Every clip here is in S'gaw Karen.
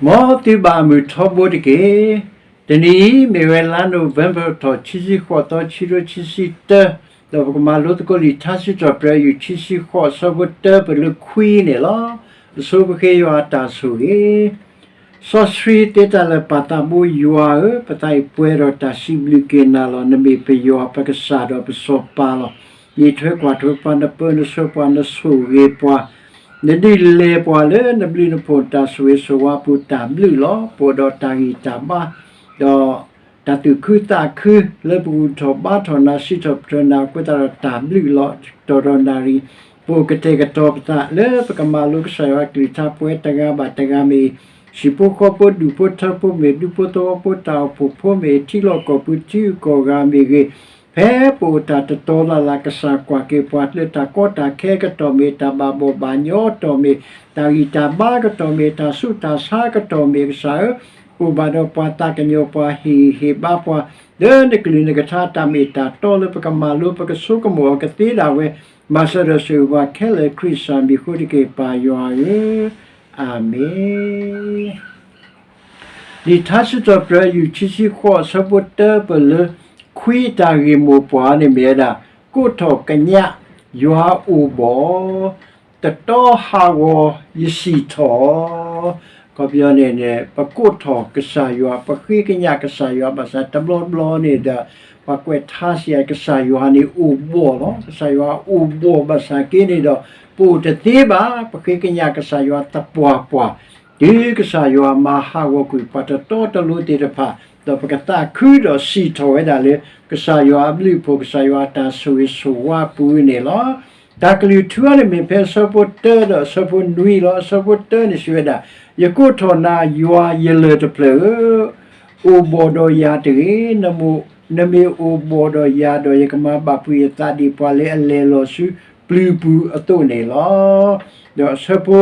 မ်သုဘၣ်မုာ်ထီဘိတက့ၢ်. တနံၤအံၤ မ့ၢ်ဝဲလါ November ထီၣ် ခံဆံဃိးသီ ခံကထိခံဆံတၢ, ဒီးပကမၤလိသကိးလံာ်ထါစံးထီၣ်ပတြၢၤ ယူၢ် ခံဆံဃိး အဆၢဖိတၢ ပလၢခွံန့ၣ်လီၤ. အဆိပဃ့ယွၤအတၢ်ဆိၣ်ဂ့ၤ. စီဆှံသ့တၢ်လၢာ် ပၢ်သးဘိယွၤဧၢ, ပသးအံၤပှဲၤဒီးတၢ် စံးဘျုးက့ၤနၤလီၤ. နမ့ၢ်ပယွၤ ပကစၢ်ဒီးပစီၤပၤလီၤ. နအံးထွဲကွၢ်ထွဲပှၤ, နပၢနဆှၢပှၤ, နဆိၣ်ဂ့ၤပှၤ, နဒုးလဲၤပှၤလၢနဘျုးနဖှိၣ် တၢ်ဆိၣ်ဂ့ၤဆိၣ်ဝါပူၤ တၢ်ဘျုးလီၤ. ပအိၣ်ဒီးတၢ်ဂံၢ်တၢ်ဘါ ဒီးတၢ်သူၣ်ခုသးခု လၢပဂုၤထီၣ်ဘါထီၣ်နၤ စံးထီၣ်ပတြၢၤနၤအဃိသတးဒီး တၢ်ဘျုးလီၤ. တီၢ်ဒီးနၣ်ရံၣ် ပအိၣ်ကတဲာ်ကတီၤပသး လၢပကမၤလိကစၢ်ယွၤအကလုၢ်ကထါ ပဝဲတဂၤဘၣ်တဂၤမ့ၢ်ဂ့ၤ, ဟံၣ်ဖိဃီဖိ ဒူၣ်ဖိထၢဖိမ့ၢ်ဂ့ၤ, ဒူဖိသဝီဖိ တၢ်အိၣ်ဖှိၣ်ဖိမ့ၢ်ဂ့ၤ, ထံလီၢ်ကီၢ်ပူၤထံဂုၤကီၢ်ဂၤမ့ၢ်ဂ့ၤ, ဖဲပအိၣ်တၢ်တတီၤလၢ်လၢ် ကစၢ်ကွၢ်က့ၤပှၤ လၢတၢ်ကီတၢ်ခဲအကတီၢ်မ့ၢ်ဂ့ၤ, တၢ်ဘၣ်ဘီၣ်ဘၣ်ညီအကတီၢ်မ့ၢ်ဂ့ၤ, တၢ်ဂံၢ်တၢ်ဘါအကတီၢ်မ့ၢ်ဂ့ၤ, တၢ်ဆူးတၢ်ဆါအကတီၢ်မ့ၢ်ဂ့ၤ, ကစၢ်ဧၢ, အိၣ်ဘၣ်ဒီးပှၤသးကညီၤ ပှၤဟ့ၣ်ဂံၢ်ဟ့ၣ်ဘါပှၤ လၢနကလုၢ်နကထါ တၢ်မ့ၢ်တၢ်တီလၢပကမၤလိ ပကဆိကမိၣ်အီၤကသ့ဒၣ်ဝဲ, မၤစၢၤဒီးဆိၣ်ဂ့ၤပှၤခဲလၢာ် ခရံာ်ကစၢ်မံၤအဃိတက့ၢ် ပၢ်ယွၤဧၢ, အၤမ့ၣ်. လံာ်ထါစံးထီၣ်ပတြၢၤ ယူၢ် ခံဆံဃိး အဆၢဖိတၢ ပလၢခွံ တၢ်ဂ့ၢ်မိၢ်ပှၢ်န့ၣ်မ့ၢ်ဝဲဒၣ် ကိးထီၣ်ကညး ယွၤအိၣ်ဘှီၣ်, တတီဟးဂီၤ ယစံၣ်ထီၣ်. အခီပညီန့ၣ်န့ၣ် ပကိးထီၣ်ကစၢ်ယွၤ ပဃ့ကညးကစၢ်ယွၤဘၣ်ဆၣ် တဘျီတဘျီန့ၣ်ဒီး ပှၤကွဲးထါစံး ကစၢ်ယွၤန့ၣ်အိၣ်ဘှီၣ်လီၤ. ကစၢ်ယွၤအိၣ်ဘှီၣ်ဘၣ်ဆၣ်က့န့ၣ်ဒီး ပအိၣ်တသ့ဘၣ်, ပဃ့ကညးကစၢ်ယွၤသပှၢ်ပှၢ် တုၤကစၢ်ယွၤမၤဟးဂီၤကွံာ်ပှၤတတီတလိၤသ့ၣ်တဖၣ်, ဒီးပကသးခုဒီးစံၣ်ထီၣ်ဝဲဒၣ်လၢ ကစၢ်ယွၤအဘျုးအဖှိၣ် ကစၢ်ယွၤအတၢ်ဆိၣ်ဂ့ၤဆိၣ်ဝါအပူၤန့ၣ်လီၤ. တၢ်ကလုၢ်ထူအံၤန့ၣ်မ့ၢ်ဖဲအဆၢဖိတၢဒီးအဆၢဖိနွံလီၤ. အဆၢဖိတၢန့ၣ်စံးဝဲဒၣ်, ယကိးထီၣ်နၤ ယွၤယလၢၢ်တဖျၢၣ်ဧၢ, အိၣ်ဘှီၣ်ဒီးယၤတဂ့ၤ. နမ့ၢ်အိၣ်ဘှီၣ်ဒီးယၤဒီး ယကမၤဘၣ်ဖှံယသးဒ်ပှၤလၢအလဲၤလီၤဆူ ပျုၤပူၤအသိးန့ၣ်လီၤ. ဒီးအဆၢဖိ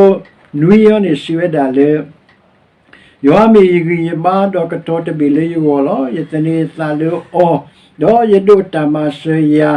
နွံအံၤန့ၣ်စံးဝဲဒၣ်လၢ ယွၤမ့ၢ်ယဂံၢ်ယဘါ ဒီးကတီၤတဘ့ၣ်လၢယဂီၢ်လီၤ. ယသန့ၤယသးလၢအီၤ, ဒီးယဒိးတၢ်မၤစၢၤယၤ,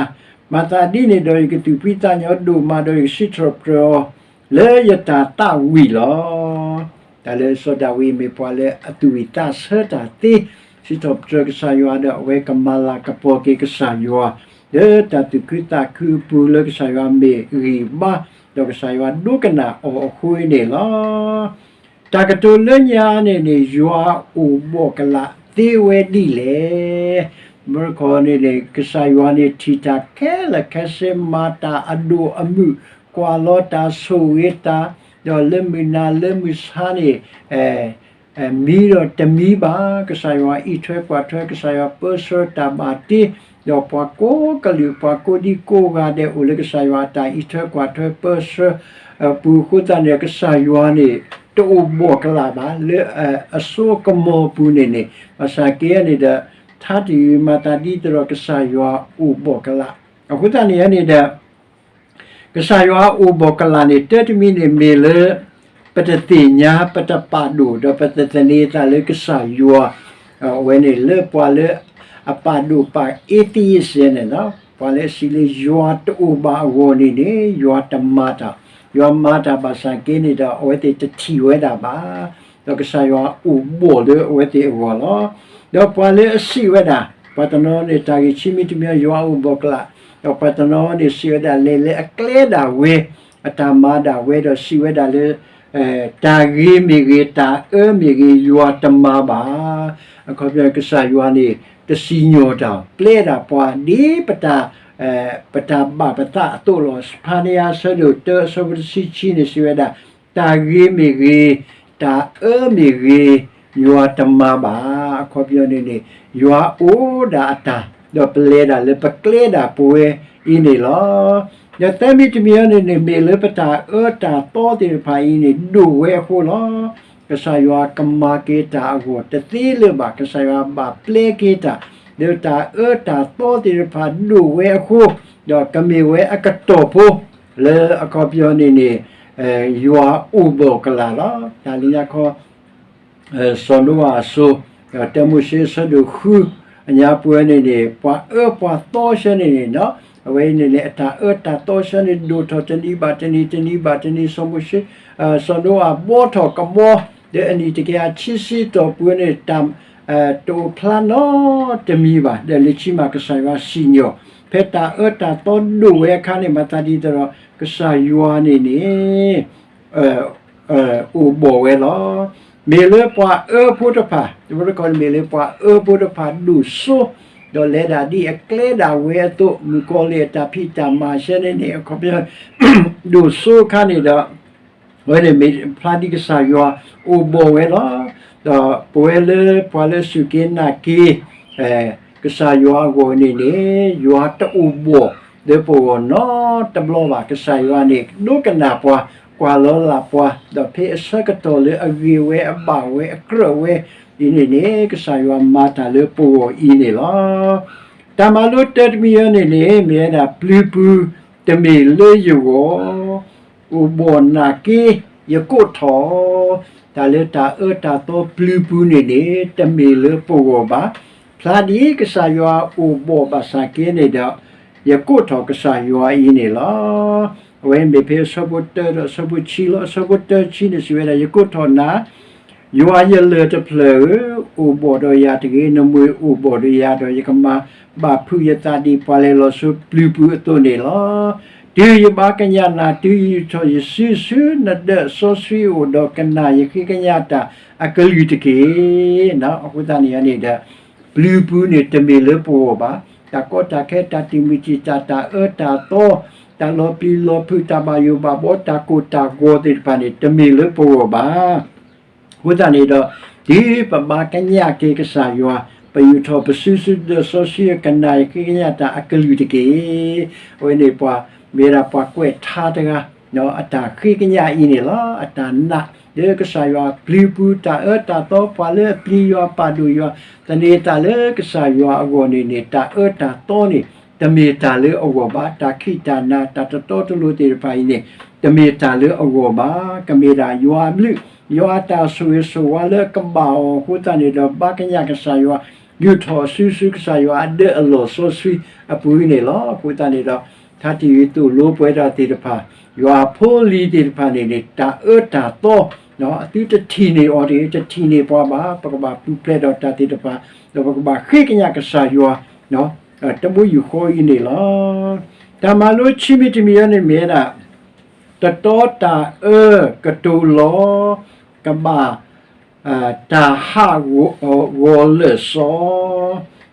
မၤသးဒ်န့ၣ်ဒီး ယကသူၣ်ဖှံသးညီဒိၣ်မး ဒီးယကစံးထီၣ်ပတြၢၤအီၤ လၢယတၢ်သးဝံၣ်လီၤ. တၢ်လၢစီၤဒၤဝံးမ့ၢ်ပှၤလၢအသူၣ်ဝံၣ်သးဆၢတၢ်သ့, စံးထီၣ်ပတြၢၤကစၢ်ယွၤဒီး အဝဲကမၤလၤကပီၤက့ၤကစၢ်ယွၤ လၢတၢ်သူၣ်ခုသးခုအပူၤ လၢကစၢ်ယွၤမ့ၢ်ဂံၢ်ဘါ, ဒီးကစၢ်ယွၤဒိကနၣ်အီၤအဃိန့ၣ်လီၤ. တၢ်ကတိၤလၢညါန့ၣ်န့ၣ် ယွၤအိၣ်ဘှီၣ်ကလာ်သ့ဝဲဒ်လဲၣ်. မ့ၢ်တခီန့ၣ်န့ၣ် ကစၢ်ယွၤန့ၣ်ထံၣ်တၢ်ခဲလၢာ်ခဲဆ့ မၤတၢ်အဒိၣ်အမုၢ် ကွၢ်လီၤတၢ်ဆိၣ်ဂ့ၤတၢ်, ဒီးလၢမုၢ်နၤလၢမုၢ်ဆါန့ၣ် မံဒီးတမံဘၣ်. ကစၢ်ယွၤအံးထွဲကွၢ်ထွဲ, ကစၢ်ယွၤပၢဆှၢတၢ်ဘၣ်တ့, ဒီးပှၤကိးကလုာ် ပှၤကိးဒံကိးဂၤဒဲးအိၣ်လၢကစၢ်ယွၤအတၢ်အံးထွဲကွၢ်ထွဲပၢဆှၢပူၤအဃိသတးန့ၣ် ကစၢ်ယွၤန့ၣ် တအိၣ်ဘှီၣ်ကလာ်ဘၣ် လၢအစိကမီၤပူၤန့ၣ်န့ၣ် ဘၣ်ဆၣ်က့န့ၣ်ဒီး ထါတယုၢ်မၤသးဒ်သိးဒီး ကစၢ်ယွၤအိၣ်ဘှီၣ်ကလာ်. အဃိသတးန့ၣ်န့ၣ်ဒီး ကစၢ်ယွၤအိၣ်ဘှီၣ်ကလာ်န့ၣ် တၢ်တမံၤန့ၣ်မ့ၢ်လၢ ပတသ့ၣ်ညါ ပတပာ်ဒိၣ် ဒီးပတသန့ၤသးလၢကစၢ်ယွၤ, အဝဲန့ၣ်လၢပှၤလၢအပာ်ဒိၣ်ပာ် atheist န့ၣ်လီၤ. ပှၤလၢအစံးလၢယွၤတအိၣ်ဘၣ်အဂီၢ်န့ၣ်န့ၣ် ယွၤတမၤတၢ်, ယွၤမၤတၢ်ဘၣ်ဆၣ်က့န့ၣ်ဒီး အဝဲသ့ၣ်တထံၣ်ဝဲဒၣ်ဘၣ်. ဒီးကစၢ်ယွၤအိၣ်ဘှီၣ်လၢအဝဲသ့ၣ်အဂီၢ်လီၤ. ဒီးပှၤလၢအစံးဝဲဒၣ်, ပှၤတနီၤန့ၣ် တၢ်ဂ့ၢ်ဆံမံၤတမံၤ ယွၤအိၣ်ဘှီၣ်ကလာ်, ဒီးပှၤတနီၤန့ၣ် စံးဝဲဒၣ်လဲၤလၢအကျဲဒၣ်ဝဲ, အတၢ်မၤဒၣ်ဝဲဒီးစံးဝဲဒၣ်လၢ တၢ်ဂ့ၤမ့ၢ်ဂ့ၤ တၢ်အၢမ့ၢ်ဂ့ၤ ယွၤတမၤဘၣ်. အခီပညီ ကစၢ်ယွၤန့ၣ် တစံၣ်ညီၣ်တၢ် ပျဲဒၣ်ပှၤဒ်ပတၢ် ပတၢ်ဘၣ်ပသးအသိးလီၤ. စဖၤနယၤအဆၢဒိၣ်တၢအဆၢဖိတဆံခံန့ၣ် စံးဝဲဒၣ်, တၢ်ဂ့ၤမ့ၢ်ဂ့ၤ, တၢ်အၢမ့ၢ်ဂ့ၤ, ယွၤတမၤဘၣ်. အခီပညီန့ၣ်န့ၣ် ယွၤအိၣ်ဒၣ်အတၢ်, ဒီးပလဲၤဒၣ်လၢပကျဲဒၣ်ပဝဲအံၤန့ၣ်လီၤ. ဒီးသၢမံၤတမံၤအံၤန့ၣ်န့ၣ် မ့ၢ်လၢပတၢ်အၢတၢ်သီသ့ၣ်တဖၣ်အံၤန့ၣ် ဒိၣ်ဝဲအဃိလီၤ. ကစၢ်ယွၤကမၤက့ၤတၢ်အဂီၢ်တသ့လၢၤဘၣ်. ကစၢ်ယွၤဘၣ်ပျဲက့ၤတၢ် လၢတၢ်အၢတၢ်သီသ့ၣ်တဖၣ်ဒိၣ်ဝဲအဃိ, ဒီးကမ့ၢ်ဝဲအကတီၢ်ဖိ လၢအခီပညီန့ၣ်န့ၣ် ယွၤအိၣ်ဘှီၣ်ကလာ်လီၤ. တၢ်လၢညါခီ စီၤနိအၤအစိၤ, ဒီးတၢမိၤၡ့အဆၢဒိၣ်ဃု အညါပှဲၤန့ၣ်န့ၣ် ပှၤအၢပှၤသီဆၢန့ၣ်န့ၣ်, အဝဲအံၤန့ၣ်န့ၣ် အတၢ်အၢတၢ်သီဆၢန့ၣ် ဒိၣ်ထီၣ်တနံၤဘၣ်တနံၤ တနံၤဘၣ်တနံၤ, စီၤမိၤၡ့, စီၤနိအၤဘှီထီၣ်ကဘီ ဒီးအနံၣ်တကယၤခံဆံတီၢ်ပူၤန့ၣ် တၢ် တအိၣ်ဖျါနီတမံၤဘၣ်. ဒီးလၢခံမးကစၢ်ယွၤစံၣ်ညီၣ် ဖဲတၢ်အၢတၢ်သီဒိၣ်ဝဲအခါန့ၣ် မၤသးဒ်သိးဒီး ကစၢ်ယွၤန့ၣ်န့ၣ် အိၣ်ဘှီၣ်ဝဲလီၤ. မ့ၢ်လၢပှၤအၢဖိတဖၣ်, တဘျီတခီၣ်န့ၣ် မ့ၢ်လၢပှၤအၢဖိတဖၣ်ဒိၣ်စိ, ဒီးလဲၤဒၣ်ဒ်အကျဲဒၣ်ဝဲအသိး, မုၣ်ကီၤလံၢ်အတၢ်ဖံးတၢ်မၤဆၢန့ၣ်န့ၣ် အခီပညီ ဒိၣ်စိအခါန့ၣ်ဒီး အဝဲန့ၣ်မ့ၢ်ဖျါဒ်ကစၢ်ယွၤအိၣ်ဘှီၣ်ဝဲလီၤ. ဒီးပဝဲလၢပှၤလၢအစူၢ်က့ၤနာ်က့ၤ ကစၢ်ယွၤအဂီၢ်န့ၣ်န့ၣ် ယွၤတအိၣ်ဘှီၣ်လၢပဂီၢ်နီတဘျီဘၣ်. ကစၢ်ယွၤန့ၣ် ဒိကနၣ်ပှၤ, ကွၢ်လီၤလၢ်ပှၤ, ဒီးဖဲအဆၢကတီၢ်လၢအဂ့ၤဝဲ အဘၣ်ဝဲ အကြၢးဝဲအံၤန့ၣ်န့ၣ် ကစၢ်ယွၤမၤတၢ်လၢပဂီၢ်အံၤန့ၣ်လီၤ. တၢ်မၤလိတၢတမံၤအံၤန့ၣ်န့ၣ် မ့ၢ်ဝဲဒၣ်ပျုၤပူၤတမ့ၢ်လၢယဂီၢ် အိၣ်ဘှီၣ်နာ်က့ၤယကိးထီၣ်, တၢ်လၢတၢ်အၢတၢ်သီပျုၤပူၤန့ၣ်န့ၣ် တမ့ၢ်လၢပဂီၢ်ဘၣ်. ဖျါဒ်ကစၢ်ယွၤအိၣ်ဘှီၣ်ဘၣ်ဆၣ်က့န့ၣ်ဒီး ယကိးထီၣ်ကစၢ်ယွၤအံၤန့ၣ်လီၤ. အဝဲမ့ၢ်ဖဲအဆၢဖိတၢဒီးအဆၢဖိဆံလီၤ. အဆၢဖိတၢဆံန့ၣ်စံးဝဲဒၣ် ယကိးထီၣ်နၤ ယွၤယလၢၢ်တဖျၢၣ်ဧၢ, အိၣ်ဘှီၣ်ဒီးယၤတဂ့ၤ, နမိၢ်အိၣ်ဘှီၣ်ဒီးယၤဒီး ယကမၤဘၣ်ဖုးယသးဒ်ပှၤလဲၤလီၤဆူပျုၤပူၤအသိးန့ၣ်လီၤ. တုၤယဘါကညးနၤ, တုၤယယူာ်ထီၣ်ယစုဆူနဒၢးစီဆှံအအိၣ်ဒီး ကနၣ်ယဃ့ကညးတၢ်အကလုၢ်တက့ၢ်. အဃိသတးန့ၣ်န့ၣ်ဒီး ပျုၤပူၤန့ၣ်တမ့ၢ်လၢပဂီၢ်ဘၣ်. တၢ်ကီတၢ်ခဲ တၢ်တံာ်မုၢ်တံာ်တာ် တၢ်အၢတၢ်သီ တၢ်လီၤပျံၤလီၤဖုး တၢ်ဘၣ်ယိၣ်ဘၣ်ဘှီ တၢ်ကိၢ်တၢ်ဂီၤသ့ၣ်တဖၣ်န့ၣ် တမ့ၢ်လၢပဂီၢ်ဘၣ်. အဃိသတးန့ၣ်ဒီး တုၤပဘါကညးက့ၤကစၢ်ယွၤ, ပယူာ်ထီၣ်ပစုဆူဒၢးစီဆှံ ကနၣ်ယဃ့ကညးတၢ်အကလုၢ်တက့ၢ်. အဝဲန့ၣ်ပှၤ မ့ၢ်ဝဲဒၣ်ပှၤကွဲးထါတဂၤ အတၢ်ဃ့ကညးအံၤန့ၣ်လီၤ. အတၢ်နာ်လၢကစၢ်ယွၤပျုၤပူၤ တၢ်အၢတၢ်သီ ပှၤလၢအပျံၤယွၤပာ်ဒိၣ်ယွၤ သန့ၤသးလၢကစၢ်ယွၤအဂီၢ်န့ၣ်န့ၣ် တၢ်အၢတၢ်သီန့ၣ် တမ့ၢ်တၢ်လၢအဂီၢ်ဘၣ်. တၢ်ခံးတၢ်နၤ တၢ်တတီတလိၤသ့ၣ်တဖၣ်အံၤန့ၣ် တမ့ၢ်တၢ်လၢအဂီၢ်ဘၣ်. ကမ့ၢ်ဒၣ်ယွၤအဘျုး ယွၤအတၢ်ဆိၣ်ဂ့ၤဆိၣ်ဝါလၢအကဘၣ်အီၤအဃိသတးန့ၣ်ဒီး ဘါကညးကစၢ်ယွၤ ယူာ်ထီၣ်အစုဆူကစၢ်ယွၤအဒၢးအလီၢ်စီဆှံအပူၤန့ၣ်လီၤ. အဃိသတးန့ၣ်ဒီး ထါတံၢ်ဂ့ၤသိၣ်လိပဝဲဒၣ်သ့ၣ်တဖၣ် ယွၤအဖိလံၤသ့ၣ်တဖၣ်န့ၣ်န့ၣ် တၢ်အၢတၢ်သီ အသုတထံၣ်န့ၢ်အီၤတဂ့ၤ, တထံၣ်န့ၢ်ပှၤဘၣ်. ပကဘၣ်ပူၤဖျဲးဒီးတၢ်သ့ၣ်တဖၣ် ဒီးပကဘၣ်ဃ့ကညးကစၢ်ယွၤ တဘိယူၢ်ဃီအံၤန့ၣ်လီၤ. တၢ်မၤလိဆံမံၤတမံၤအံၤန့ၣ်မ့ၢ်ဝဲဒၣ် တတီတၢ်အၢကတိၤလီၤ ကဘၣ် တၢ်ဟးဂီၤလၢာ်စီ,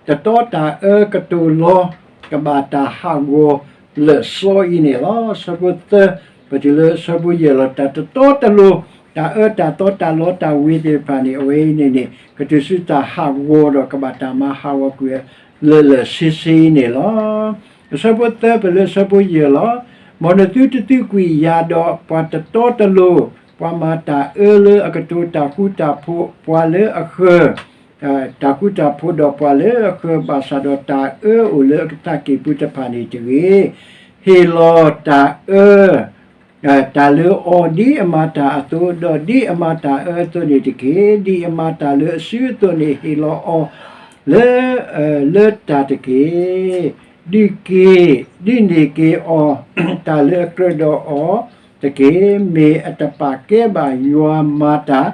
တတီတၢ်အၢကတိၤလီၤ ကဘၣ်တၢ်ဟးဂီၤလၢာ်စီအံၤန့ၣ်လီၤ. အဆၢဖိသၢ ပတုၤလၢအဆၢဖိယဲၢ်လီၤ. တၢ်တတီတလိၤ တၢ်အၢတၢ်သီ တၢ်လီတၢ်ဝ့ၤသ့ၣ်တဖၣ်န့ၣ် အဝဲအံၤန့ၣ်န့ၣ် ကတုၤဆူတၢ်ဟးဂီၤဒီး ကဘၣ်တၢ်မၤဟးဂီၤကွံာ်လၢာ်လၢာ်ဆ့ဆ့အံၤန့ၣ်လီၤ. အဆၢဖိသၢ ပတုၤလၢအဆၢဖိယဲၢ်လီၤ. မ်နသုတသုကွံာ်ယၤဒီးပှၤတတီတလိၤ, ပှၤမၤတၢ်အၢလၢအကတိၤတၢ်ဃူတၢ်ဖိး, ပှၤလၢအဃၢၤ တၢ်ဃူတၢ်ဖိးဒီးပှၤလၢအဃၢၤဘၣ်ဆၣ်ဒီး တၢ်အၢအိၣ်လၢအသးကံၢ်ပူၤတဖၣ်န့ၣ်တဂ့ၤ, ဟ့ၣ်လီၤတၢ်အၢ တၢ်လၢအီၤဒ်အမၤတၢ်အသိး, ဒီးဒ်အမၤတၢ်အၢအသိးန့ၣ်တက့ၢ်. ဒ်အမၤတၢ်လၢအစုအသိးန့ၣ် ဟ့ၣ်လီၤအီၤလၢ လၢတၢ်တက့ၢ်. ဒုးက့ၤ ဒုးန့ၢ်က့ၤအီၤ တၢ်လၢအကြၢးဒီးအီၤတက့ၢ်. မ့ၢ်အတပာ်ကဲဘၣ်ယွၤမၤတၢ်,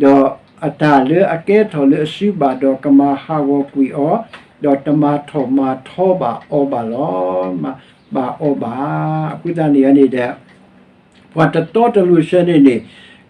ဒီးအတၢ်လၢအကဲထီၣ်လၢအစုဘၣ်ဒီး ကမၤဟးဂီၤကွံာ်အီၤ, ဒီးတမၤထီၣ်မၤထီဘၣ်အီၤဘၣ်လီၤ. ဘၣ်အီၤဘၣ်. အဃိသတးန့ၣ်န့ၣ်ဒီး ပှၤတတီတလိၤဆၢန့ၣ်န့ၣ်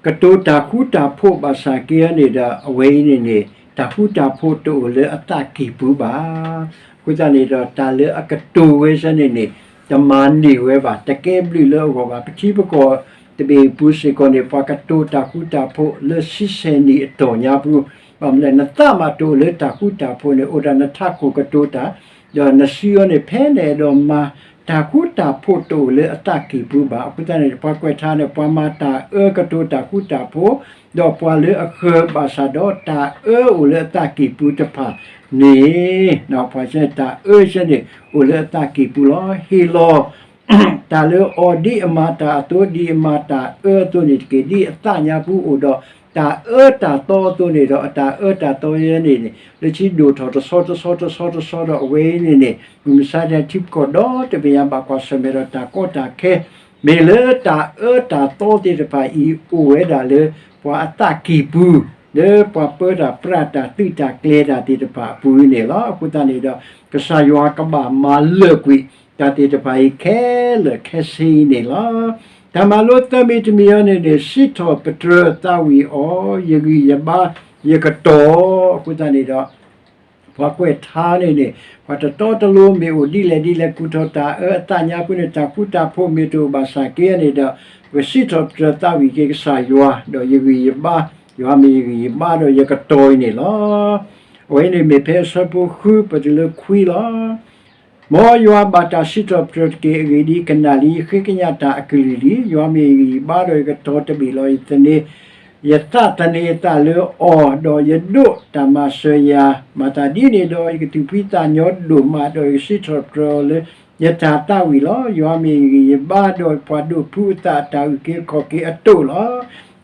ကတိၤတၢ်ဃူတၢ်ဖိးဘၣ်ဆၣ်က့န့ၣ်ဒီး အဝဲအံၤန့ၣ်န့ၣ် တၢ်ဃူတၢ်ဖိးတအိၣ်လၢအသးကံၢ်ပူၤဘၣ်. အဃိသတးန့ၣ်ဒီး တၢ်လၢအကတိၤဝဲဆၢန့ၣ်န့ၣ် တမၤန့ၢ်ဝဲဘၣ်, တကဲဘျုးလၢအဂီၢ်ဘၣ်. ပထံပကီၢ်တဘ့ၣ်အပူၤစ့ၢ်ကီးန့ၣ် ပှၤကတိၤတၢ်ဃူတၢ်ဖိးလၢဆံဆဲၣ်နံၣ်အတီၢ်ညါပူၤ, ဘၣ်မနုၤလဲၣ် နသးမၤတအိၣ်လၢတၢ်ဃူတၢ်ဖိးန့ၣ် အိၣ်ဒီးနထးခိၣ်ကတိၤတၢ် ဒီးနစုအီၤန့ၣ် ဖဲနအဲၣ်ဒိးမၤတၢ်ဃူတၢ်ဖိးတအိၣ်လၢအသးကံၢ်ပူၤဘၣ်. အဃိသတးန့ၣ် ပှၤကွဲးထါန့ၣ် ပှၤမၤတၢ်အၢကတိၤတၢ်ဃူတၢ်ဖိး, ဒီးပှၤလၢအဃၢၤဘၣ်ဆၣ်ဒီးတၢ်အၢအိၣ်လၢအသးကံၢ်ပူၤတဖၣ်န့ၣ်, ပှၤဆၢန့ၣ် တၢ်အၢဆၢန့ၣ် အိၣ်လၢအသးကံၢ်ပူၤလီၤ. ဟ့ၣ်လီၤ တၢ်လၢအီၤဒ်အမၤတၢ်အသိး ဒ်အမၤတၢ်အၢအသိးန့ၣ်တက့ၢ်. ဒ်အသးညါပူၤအိၣ်ဒီး တၢ်အၢတၢ်သီအသိးန့ၣ်ဒီး အတၢ်အၢတၢ်သီယဲန့ၣ်န့ၣ် လၢခံဒိၣ်ထီၣ်တဆီတဆီတဆီတဆီဒီး အဝဲအံၤန့ၣ်န့ၣ် မုၢ်မဆါတနံၤထံဖိကီၢ်ဖိဒီတဘ့ၣ်ညါ ဘၣ်ကွၢ်ဆၢၣ်မဲာ်ဒီးတၢ်ကီတၢ်ခဲ မ့ၢ်လၢတၢ်အၢတၢ်သီသ့ၣ်တဖၣ်အံၤ အိၣ်ဝဲဒၣ်လၢ ပှၤအသးကံၢ်ပူၤ, လၢပှၤပၢတၢ်ပြးတၢ်သုးတၢ်ကျဲၤတၢ်သ့ၣ်တဖၣ်အပူၤန့ၣ်လီၤ. အဃိသတးန့ၣ်ဒီး ကစၢ်ယွၤကဘၣ်မၤလၢာ်ကွံာ် တၢ်သ့ၣ်တဖၣ်အံၤခဲလၢာ်ခဲဆ့အံၤန့ၣ်လီၤ. တၢ်မၤလိသၢမံၤတမံၤအံၤန့ၣ်န့ၣ် စံးထီၣ်ပတြၢၤသးဝံၣ်အီၤ, ယဂံၢ်ယဘါယကတီၤ, အဃိသတးန့ၣ်ဒီး ပှၤကွဲးထါန့ၣ်န့ၣ် ပှၤတတီတလိၤမ့ၢ်အိၣ်ဒ်လဲၣ်ဒ်လဲၣ် ကူၣ်ထီၣ်တၢ်အၢအသးညါပူၤန့ၣ် တၢ်ဃူတၢ်ဖိးမ့ၢ်တအိၣ်ဘၣ်ဆၣ်က့န့ၣ်ဒီး ပကစံးထီၣ်ပတြၢၤသးဝံၣ်က့ၤကစၢ်ယွၤ, ဒီးယဂံၢ်ယဘါ, ယွၤမ့ၢ်ယဂံၢ်ယဘါဒီးယကတီၤအံၤန့ၣ်လီၤ. အဝဲန့ၣ်မ့ၢ်ဖဲအဆၢဖိဃုပတုၤလၢခွံလီၤ. မ်ယွၤဘၣ်တၢ်စံးထီၣ်ပတြၢၤတက့ၢ်. အဂ့ၢ်ဒ်အံၤ, ကနၣ်လံ, ယဃ့ကညးတၢ်အကလုၢ်လံ. ယွၤမ့ၢ်ယဂံၢ်ယဘါဒီးယကတီၤတဘ့ၣ်လီၤ. ယသန့ၤ, ယသးသန့ၤအသးလၢအီၤ, ဒီးယဒိးတၢ်မၤစၢၤယၤ, မၤသးဒ်န့ၣ်ဒီး ယကသူၣ်ဖှံသးညီဒိၣ်မး, ဒီးယကစံးထီၣ်ပတြၢၤအီၤလၢယတၢ်သးဝံၣ်လီၤ. ယွၤမ့ၢ်ယဂံၢ်ယဘါ, ဒီးပှၤဒိးဖှူအသးအတၢ်အုၣ်က့ၤခီၣ်က့ၤအတိၢ်လီၤ.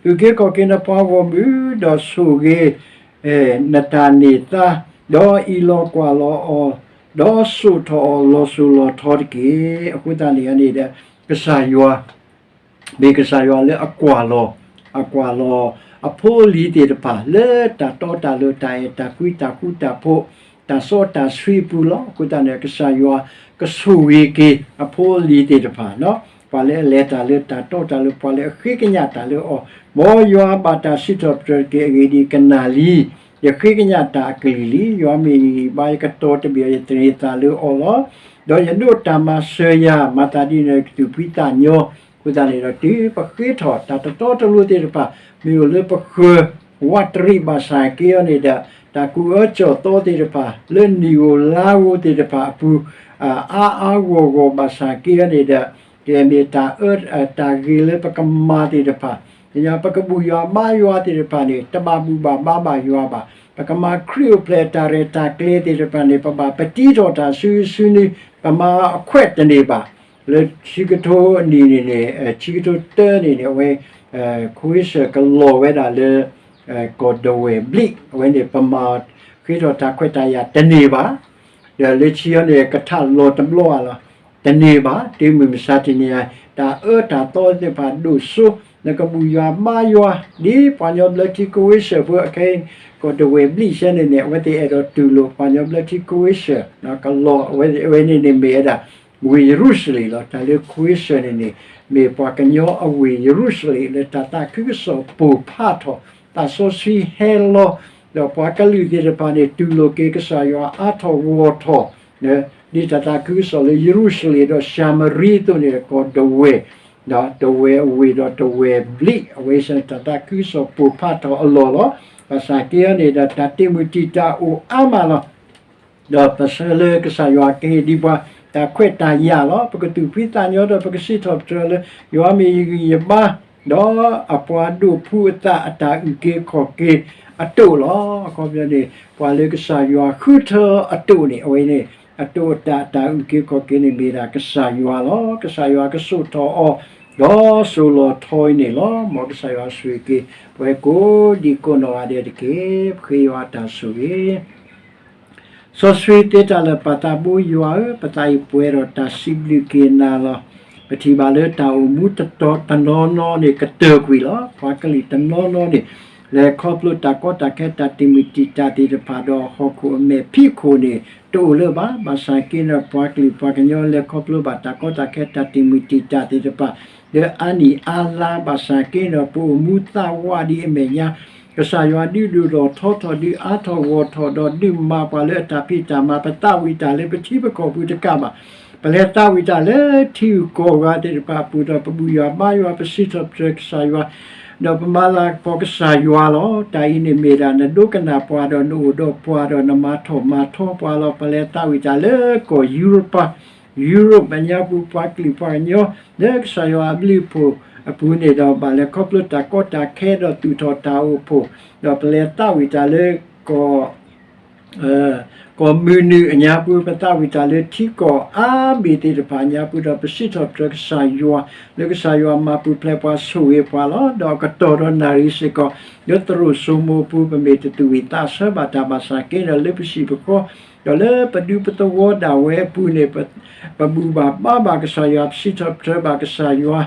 အုၣ်က့ၤခီၣ်က့ၤနပှၤဂီၢ်မုၢ်, ဒီးဆိၣ်ဂ့ၤ နတၢ်န့ၢ်သါ, ဒီးအံးလီၤကွၢ်လီၤအီၤ, ဒီးစိာ်ထီၣ်အီၤလီၤစိၤလီၤထီတက့ၢ်. အဃိသတးန့ၣ်န့ၣ်ဒီး ကစၢ်ယွၤ မ့ၢ်ကစၢ်ယွၤလၢအကွၢ်လီၤ, အကွၢ်လီၤအဖိအလံၤသ့ၣ်တဖၣ် လၢတၢ်တီတၢ်လိၤ တၢ်အဲၣ်တၢ်ကွံ တၢ်ဃူတၢ်ဖိး တၢ်စီတၢ်ဆှံအပူၤလီၤ. အဃိသတးန့ၣ် ကစၢ်ယွၤကဆိၣ်ဂ့ၤက့ၤအဖိအလံၤသ့ၣ်တဖၣ် ပှၤလၢအလဲၤတၢ်လၢတၢ်တီတၢ်လိၤ ပှၤလၢအဃ့ကညးတၢ်လၢအီၤ, မ်ယွၤဘၣ်တၢ်စံးထီၣ်ပတြၢၤတက့ၢ်. အဂ့ၢ်ဒ်အံၤ, ကနၣ်လံ, ယဃ့ကညးတၢ်အကလုၢ်လံ. ယွၤမ့ၢ်ယဂံၢ်ယဘါ, ယကတီၤတဘ့ၣ်အီၤ, ယသန့ၤသးလၢအီၤလီၤ. ဒီးယဒိးတၢ်မၤစၢၤယၤ, မၤသးဒ်န့ၣ်ဒီး ယကသူၣ်ဖှံသးညီ. အဃိသတးန့ၣ်ဒီး တုၤပဃ့ထီၣ်တၢ်တတီတလိၤသ့ၣ်တဖၣ် မ့ၢ်အိၣ်လၢပဃၢၤဝးတရံးဘၣ်ဆၣ်က့အီၤန့ၣ်ဒီး တၢ်ကူၣ်အၢကူၣ်သီသ့ၣ်တဖၣ် လၢနံၣ်ဧိၤလါဧိၤသ့ၣ်တဖၣ်အပူၤ အါအါဂီၢ်ဂီၢ်ဘၣ်ဆၣ်က့အီၤန့ၣ်ဒီး ကမ့ၢ်တၢ်အၢ တၢ်ဂ့ၤလၢပကမၤသ့ၣ်တဖၣ်, ပကဘူၣ်ယွၤဘါယွၤသ့ၣ်တဖၣ်န့ၣ် တဘၣ်ဘူၣ်ဘၣ်ဘါဘၣ်ယွၤဘၣ်. ပကမၤခရံာ်အိၣ်ဖျဲၣ်တၢ်ရဲၣ်တၢ်ကျဲၤသ့ၣ်တဖၣ်န့ၣ် ပဘၣ်ပတံထီၣ်တၢ်စုစုနွံ, ပမၤအခွဲးတန့ၢ်ဘၣ်. လၢဆံကထိအနံၣ်န့ၣ်န့ၣ် ဆံကထိတၢန့ၣ်န့ၣ် အဝဲ ခိဝ့စၢၣ်ကလီၤဝဲဒၣ်လၢ ကီၢ်ဒဝဲၢ်ဘျံး, အဝဲန့ၣ် ပမၤဃ့ထီၣ်တၢ်ခွဲးတၢ်ယာ်တန့ၢ်ဘၣ်. ဒီးလၢခံအီၤန့ၣ် ကထးလီၤတဘျီဧါလီၤ, တန့ၢ်ဘၣ်. တုၤမုၢ်မဆါတနံၤအံၤ တၢ်အၢတၢ်သီသ့ၣ်တဖၣ်ဒိၣ်စိ, နကဘူၣ်ယွၤဘါယွၤ ဒ်ပှၤကညီဘျၢထံခိဝ့စၢၣ်ဖိအခဲအံၤ ကီၢ်ဒဝဲၢ်ဘျံးစဲန့ၣ်န့ၣ် အဝဲသ့ၣ်အဲၣ်ဒိးတူၢ်လိာ်ပှၤကညီဘျၢထံခိဝ့စၢၣ် ကလီၤ အဝဲန့ၣ်န့ၣ်မ့ၢ်ဝဲဒၣ် ဝ့ၢ်ယရူၤၡလ့ၣ်လီၤ. တၢ်လၢခိဝ့စၢၣ်န့ၣ်န့ၣ် မ့ၢ်ပှၤကညီအဝ့ၢ်ယရူၤၡလ့ၣ် လၢတၢ်သးခုကစီၣ်ပိၢ်ဖးထီၣ် သးစီဆှံဟဲလီၤ, ဒီးပှၤကလုာ်သ့ၣ်တဖၣ်န့ၣ် တူၢ်လိာ်က့ၤကစၢ်ယွၤအါထီၣ်ဂီၢ်ထီၣ် ဒ်တၢ်သးခုကစီၣ်လၢယရူၤၡလ့ၣ်ဒီးၡၤမရံအသိးန့ၣ် ကီၢ်ဒဝဲၢ်, ဒီးဒဝဲၢ်အဝ့ၢ်ဒီးဒဝဲၢ်ဘျံး အဝဲစ့ၢ်တၢ်သးခုကစီၣ်ပိၢ်ဖးထီၣ်အလီၢ်လီၤ. ဘၣ်ဆၣ်က့အီၤန့ၣ်ဒီး တၢ်တ့ၢ်မုၢ်တံာ်တာ်အိၣ်အါမးလီၤ. ဒီးပဆၢလၢကစၢ်ယွၤကဟ့ၣ်ဒံးပှၤ တၢ်ခွဲးတၢ်ယာ်လီၤ. ပကသူၣ်ဖှံသးညီဒီး ပကစံးထီၣ်ပတြၢၤလၢ ယွၤမ့ၢ်ယဂံၢ်ယဘါ, ဒီးအပှၤဒိးဖှူအသးအတၢ်အုၣ်က့ၤခီၣ်က့ၤအတိာ်လီၤ. အခီပညီန့ၣ် ပှၤလၢကစၢ်ယွၤဃုထၢအတိာ်န့ၣ် အဝဲန့ၣ် အတိာ်အတၢ် အတၢ်အုၣ်က့ၤခီၣ်က့ၤန့ၣ် မ့ၢ်ဒၣ်ကစၢ်ယွၤလီၤ. ကစၢ်ယွၤကစိာ်ထီၣ်အီၤ ဒီးစိၤလီၤထီအံၤန့ၣ်လီၤ. မ်ကစၢ်ယွၤဆိၣ်ဂ့ၤက့ၤ ပဝဲကိးဒံကိးနီၢ်ဂၤဒဲးတက့ၢ်. ပဃ့ယွၤတၢ်ဆိၣ်ဂ့ၤ စီဆှံသ့တၢ်လၢာ်ပၢ်သးဘိယွၤဧၢ, ပသးအံၤပှဲၤဒီးတၢ်စံးဘျုးက့ၤနၤလီၤ. ပထံၣ်ဘၣ်လၢတၢ်အိၣ်မူတတီၤတနီၤနီၤန့ၣ် ကတၢၢ်ကွံာ်လီၤ. ပှၤကလုာ်တနီၤနီၤန့ၣ် လဲၤခီဖျိတၢ်ကီတၢ်ခဲ တၢ်တ့ၢ်မုၢ်တံာ်တာ်သ့ၣ်တဖၣ်ဒီး ဟီၣ်ခိၣ်အမဲာ်ဖံးခိၣ်န့ၣ် တအိၣ်လၢၤဘၣ်. ဘၣ်ဆၣ်က့ဒီး ပှၤကလုာ်ပှၤကညီလဲၤခီဖျိဘၣ်တၢ်ကီတၢ်ခဲ တၢ်တ့ၢ်မုၢ်တံာ်တာ်သ့ၣ်တဖၣ် လၢအါနံၣ်အါလါ ဘၣ်ဆၣ်က့ဒီး ပအိၣ်မူသးဝးဒ်အမဲာ်ညါ ကစၢ်ယွၤဒုးဒိၣ်ထီၣ်ထီထီၣ် ဒုးအါထီၣ်ဂီၢ်ထီၣ်ဒီး ဒုးမၤပှၤလၢအတၢ်ဖံးတၢ်မၤ ပသးဝံၣ်တၢ်လၢပထံပကီၢ်ပူၤတကးဘၣ်. ပလဲၤသးဝံၣ်တၢ်လၢထံဂုၤကီၢ်ဂၤသ့ၣ်တဖၣ်အပူၤဒီး ပဘူၣ်ယွၤဘါယွၤ ပစံးထီၣ်ပတြၢၤကစၢ်ယွၤ ဒီးပမၤလၤကပီၤကစၢ်ယွၤလီၤ. တၢ်အံၤန့ၣ်မ့ၢ်ဒၣ် နဒိကနၣ်ပှၤဒီး နအိၣ်ဒီးပှၤဒီးနမၤထီၣ်မၤထီပှၤလီၤ. ပလဲၤသးဝံၣ်တၢ်လၢကီၢ်ယူရပၤ ယူရပၤအညါပူၤ ပှၤကလုာ်ပှၤကညီ လၢကစၢ်ယွၤအဘျုးအဖှိၣ်အပူၤန့ၣ်ဒီး ဘၣ်လဲၤခီဖျိတၢ်ကီတၢ်ခဲဒီးသူၣ်ထီၣ်တၢ်အိၣ်ဖှိၣ်, ဒီးပလဲၤသးဝံၣ်တၢ်လၢကီၢ် ကီၢ်မုၢ်နုာ်အညါပူၤ ပသးဝံၣ်တၢ်လၢထံကီၢ်အါဘ့ၣ်သ့ၣ်တဖၣ်အညါပူၤဒီး ပစံးထီၣ်ပတြၢၤကစၢ်ယွၤ လၢကစၢ်ယွၤမၤပူၤဖျဲးပှၤဆိၣ်ဂ့ၤပှၤလီၤ. ဒီးအကတီၢ်ဒီးနၣ်ရံၣ်စ့ၢ်ကီး လၢသရိာ်စိမိၤအပူၤ ပမ့ၢ်တသူၣ်ဝံၣ်သးဆၢဘၣ်တၢ်ဘၣ်ဆၣ်က့ဒီး လၢပဟံၣ်ပဃီ ဒီးလၢပဒူပသဝီဒၣ်ဝဲအပူၤန့ၣ် ပဘူၣ်ဘၣ်ဘါဘၣ်ကစၢ်ယွၤ ပစံးထီၣ်ပတြၢၤဘၣ်ကစၢ်ယွၤ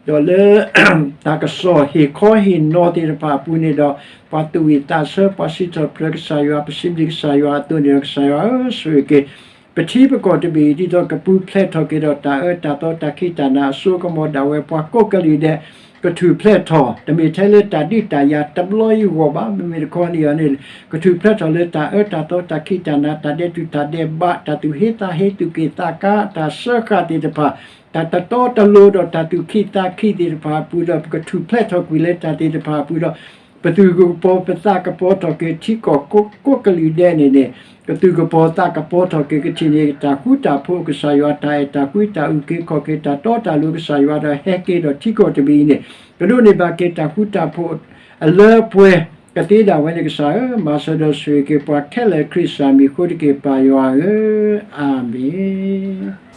ဒီးလၢ တၢ်ကစီၣ်ဟ့ၣ်ခီဟ့ၣ်နီၤသ့ၣ်တဖၣ်အပူၤန့ၣ်ဒီး ပှၤသူၣ်ဝံၣ်သးဆၢ ပှၤစံးထီၣ်ပတြၢၤကစၢ်ယွၤ ပစံးဘျုးကစၢ်ယွၤအသိးန့ၣ်ဒီး ကစၢ်ယွၤဧၢ ဆိၣ်ဂ့ၤက့ၤ ပထံပကီၢ်တဘ့ၣ်အံၤ ဒ်သိးကပူၤဖျဲးထီၣ်က့ၤဒီးတၢ်အၢတၢ်သီတၢ်ခံးတၢ်နၤအစိကမီၤဒၣ်ဝဲ ပှၤကိးကလုာ်ဒဲး ကထူၣ်ဖျဲးထီၣ် တမ့ၢ်ထဲလၢတၢ်ဒုးတၢ်ယၤတဘျီအံၤအဂီၢ်ဘၣ်. မ့မ့ၢ်တခီန့ၣ်အီၤန့ၣ် ကထူၣ်ဖျဲးထီၣ်လၢတၢ်အၢတၢ်သီတၢ်ခံးတၢ်နၤ တၢ်ဒဲးတူၢ်တၢ်ဒဲးဘး တၢ်သူၣ်ဟ့သးဟ့ သူၣ်က့ၣ်သးကါ တၢ်စၢဃာ်သ့ၣ်တဖၣ် တၢ်တတီတလိၤဒီးတၢ်သူၣ်ခံသးခံသ့ၣ်တဖၣ်အပူၤဒီး ပကထူၣ်ဖျဲးထီၣ်ကွံာ်လၢတၢ်သ့ၣ်တဖၣ်အပူၤဒီး ပသူၣ်ကပီၤပသးကပီၤထီၣ်က့ၤထံကီၢ်ကိးကလုာ်ဒဲးန့ၣ်န့ၣ် ကသူၣ်ကပီၤသးကပီၤထီၣ်က့ၤကထံၣ်န့ၢ် တၢ်ဃူတၢ်ဖိးကစၢ်ယွၤ တၢ်အဲၣ်တၢ်ကွံ တၢ်အုၣ်က့ၤခီၣ်က့ၤ တၢ်တီတၢ်လိၤကစၢ်ယွၤဒီး ဟဲက့ၤဒီးထံကီၢ်တဘ့ၣ်အံၤန့ၣ် ကဒိးန့ၢ်ဘၣ်က့ၤတၢ်ဃူတၢ်ဖိး အလၢအပှဲၤ ကသ့ဒၣ်ဝဲန့ၣ် ကစၢ်ဧၢ, မၤစၢၤဒီးဆိၣ်ဂ့ၤက့ၤပှၤခဲလၢာ် ခရံာ်စၢ်မံၤအဃိတက့ၢ် ပၢ်ယွၤဧၢ, အၤမ့ၣ်.